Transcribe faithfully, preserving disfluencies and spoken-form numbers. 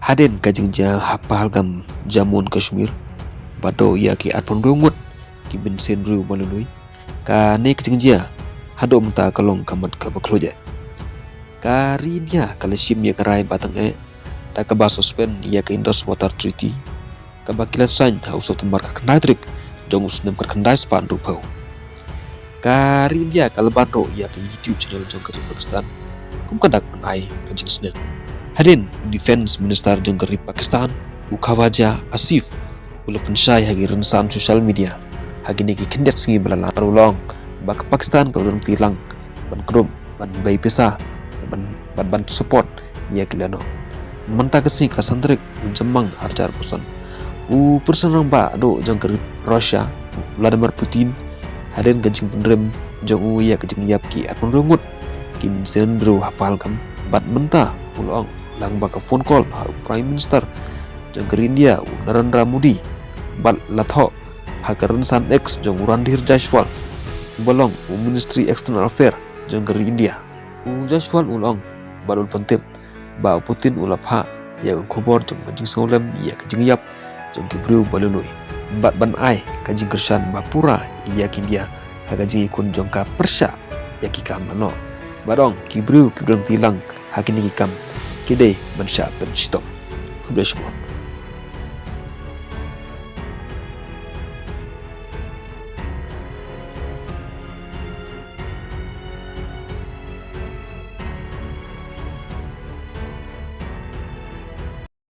Hadien ka jingjia ha Pahalgam, Jammu and Kashmir, ba doh ïa ki arphew hynriew ngut ki mynsiem briew ba lui lui, kane ka jingjia haduh mynta ka long ka mat kaba khluit eh. Ka ri India ka la shim ïa ka rai ba tang eh da kaba suspend ïa ka Indus Water Treaty, kaba ki la sign ha u September khatkhyndai tarik jong u snem khatkhyndai spah hynriewphew. Ka ri India ka la ban ruh ïa ka YouTube channel jong ka ri Pakistan kum ka dak ban ai ka jingsneng. Hadien Defence Minister jong ka ri Pakistan, u Khawaja Asif, u la pynshai ha ki rynsan social media ha kine ki khyndiat sngi ba la wan, u la ong ba ka Pakistan ka la rynti lang ban kdup, ban bei pisa, ban, ban, ban support ïa ki lano. Mynta ka sngi ka san tarik u Jymmang arhajar arphew san, u President rangbah duh jong ka ri Russia, Vladimir Putin, hadien ka jingpynrem jong u ïa ka jingïap ki arphew hynriew ngut ki mynsiem briew ha Pahalgam, bad mynta u la ong lang ba ka phone call ha u Prime Minister jong ka ri India, u Narendra Modi, bad la thoh ha ka rynsan X jong u Randhir Jaiswal, uba long u Ministry External Affair jong ka ri India. U Jaiswal u la ong bad u la pyntip ba u Putin u la phah ïa ka khubor jong ka jingsngewlem ïa ka jingïap jong ki briew ba lui lui, bad ban ai ka jingkyrshan ba pura ïa ka India ha ka jingïakhun jong ka pyrshah ïa ki kam lano. Bad ong ki briew kiba rynti lang ha kine ki kam ki dei ban shah pynshitom. Khublei shibun.